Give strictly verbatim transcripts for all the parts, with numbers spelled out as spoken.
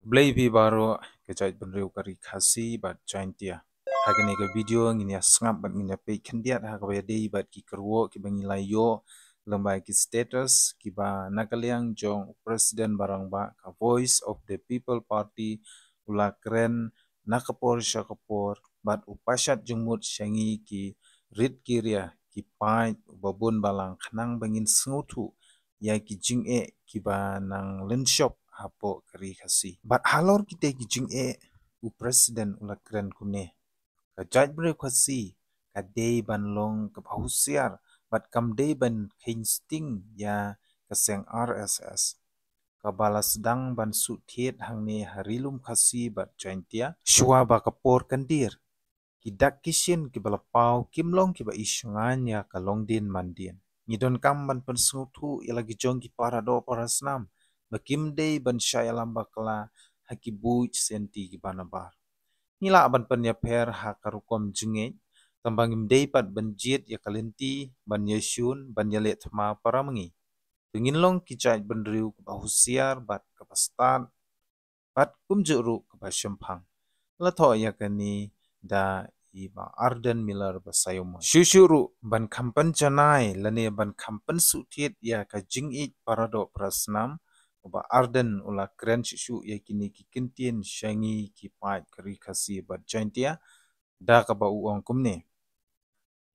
Blei bad baroh ka jaitbynriew ka Ri Khasi bad Jaintia. Ha kane ka video ngin ïa sngap bad ngin ïa peit khyndiat ha kaba ïadei bad ki kyrwoh kiba ngi la ïoh lyngba ki status kiba na ka liang jong u President ba rangbah ka Voice of the People Party u la kren na ka por sha ka por bad u pashat jingmut sha ngi ki rit ki ria ki paid uba bun balang khnang ba ngin sngewthuh ïa ki jingeh kiba nang lynshop hapoh ka Ri Khasi. Bad halor kita ki jingeh u President u la kren kumne: ka jaitbynriew Khasi ka dei ban long kaba husiar bad kam dei ban kheiñ sting ïa ka seng R S S kaba la sdang ban suhthied hangne ha Ri Lum Khasi bad Jaintia. Shuwa ba ka por kan dier, ki dak ki shin kiba la paw kim long kiba i shngaiñ ïa ka longdien mandien. Ngi donkam ban pynsngewthuh ïa la ki jong ki paradoh parasnam ba kim dei ban shah ïalam bakla ha ki buit senti kiba nabar. Ngi lah ban pynïapher ha ka rukom jingngeit, tangba ngim dei pat ban jied ïa ka lynti ban ïashun ban ïaleh thma para ma ngi. To ngin long ki jaitbynriew kaba husiar bad kaba stad bad kumjuh ruh kaba shemphang. La thoh ïa kane da i Bah Ardent Miller Basaiawmoit. Shuh shuh ruh ban kham pynjanai lane ban kham pynsuhthied ïa ka jingïeit paradoh parasnam, u Bah Ardent u la kren shuh shuh ïa kine ki kyntien sha ngi ki paid ka Ri Khasi bad Jaintia da kaba u ong kumne: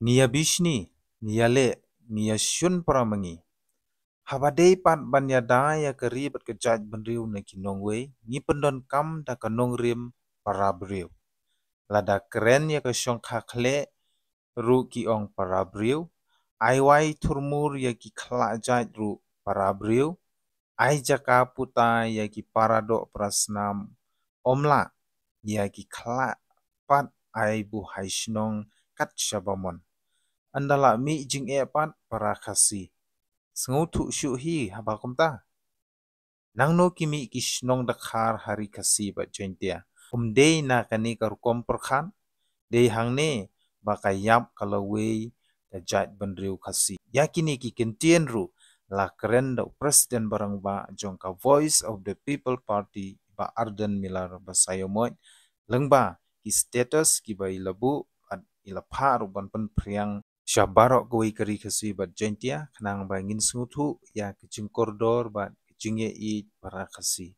Ngi ïa bishni, ngi ïaleh, ngi ïashun para ma ngi. Haba dei pat ban ïada ïa ka ri bad ka jaitbynriew na ki nongwei, ngi pyndonkam da ka nongrim para briew. Lada kren ïa ka shongkha khleh ruh ki ong para briew, ai wai thurmur ïa ki khlah jait ruh para briew, ai jaka puta ïa ki paradoh parasnam, ym lah ïa ki khlah pat ai buhai shnong kat shaba mon. Ynda lah mih jingeh pat para Khasi, sngewthuh shuh hi haba kumta. Nangno ki mih ki shnong dkhar ha Ri Khasi bad Jaintia? Um dei na kane ka rukom pyrkhat? Dei hangne ba ka ïap ka lawei ka jaitbynriew Khasi. Ïa kine ki kyntien ruh la kren da u President ba rangbah jong ka Voice of the People Party, Bah Ardent Miller Basaiawmoit, lyngba ki status kiba i la buh bad i la phah ruh ban pynphriang sha baroh kawei ka Ri Khasi bad Jaintia, khnang ba ngin sngewthuh ïa ka jingkordor bad ka jingïaieit para Khasi.